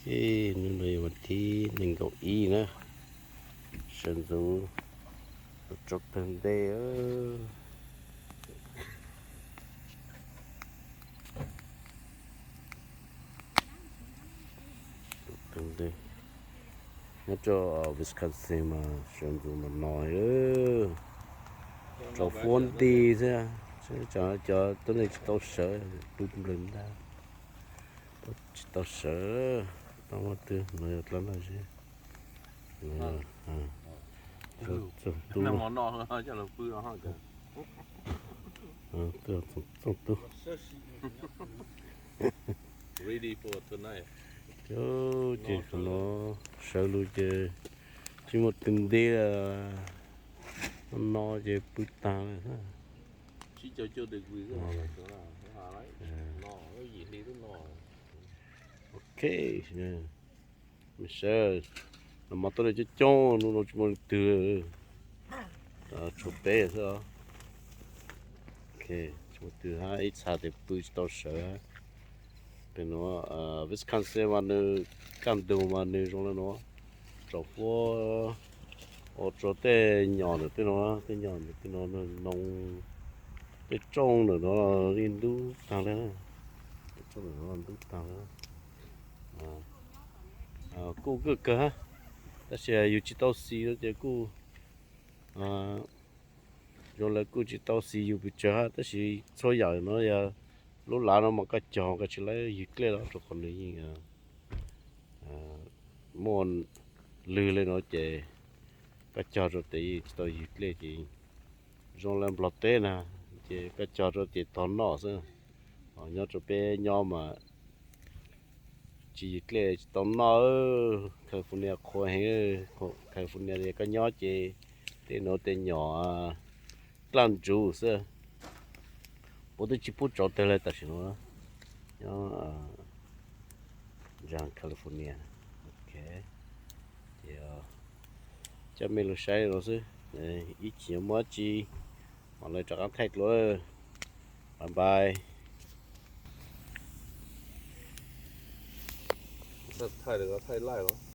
Hnub no yog vas thib nees nkaum ib na, sawv ntxuv tsaus tawg ntej. Nyob rau Wisconsin mas sawv ntxuv mas no, tsaus fuab nti xwb, cov tuab neeg tsis tau sawv, pw nplawg ntag, tsis tau sawv, tau muaj twg no yog dlab laj zeb. Txooj tub. Ces no sawv lug ces tsis muaj twg nti, no ces pw tag lawm. Ok, sawv, no mas tuaj li coob coob, hnub no tsis muaj leej twg, tshuav peb xwb. Tsis muaj twg hab, ib txha tes pw tsis tau sawv. Pem nuav Wisconsin mas nws kaj ntug mas nws zoo le nuav, tsaus fuab, ua rua tej nyom ntawm tej no, tej nyom ntawm tej no, noo, tej tsooj ntawm no ib ntub tag le, tej tsooj ntawm no ntub tag le. Kuj kawg kawg hab, tab sis yus tsis tau xis no ces kuj zoo le kuj tsis tau xis yus pes tsawg hab, tab sis txhua yam no yog lub lav no mas koj cog koj tsis laib ywg dlej los rau qhov nws yeej muaj lwg le no ces koj cog rau tes yeej tsis tau ywg dlej ces zoo le Nplog teb na, ces koj cog rau ces tog noj xwb. Nyob rau peb nyob mas tsis ywg dlej tsis tau noj. California qhua heev, California koj nyob ces tej nuav tej nyom dlaaj ntsuv xwb. Puab twb tsis pub tsaus tawg le tam sim no, nyob ntsa California. Ces coj mej lug saib no xwb, ib chim muab tsi mam le rov qab thaij dlua. Bye bye. Thaij lawm thaij laij los.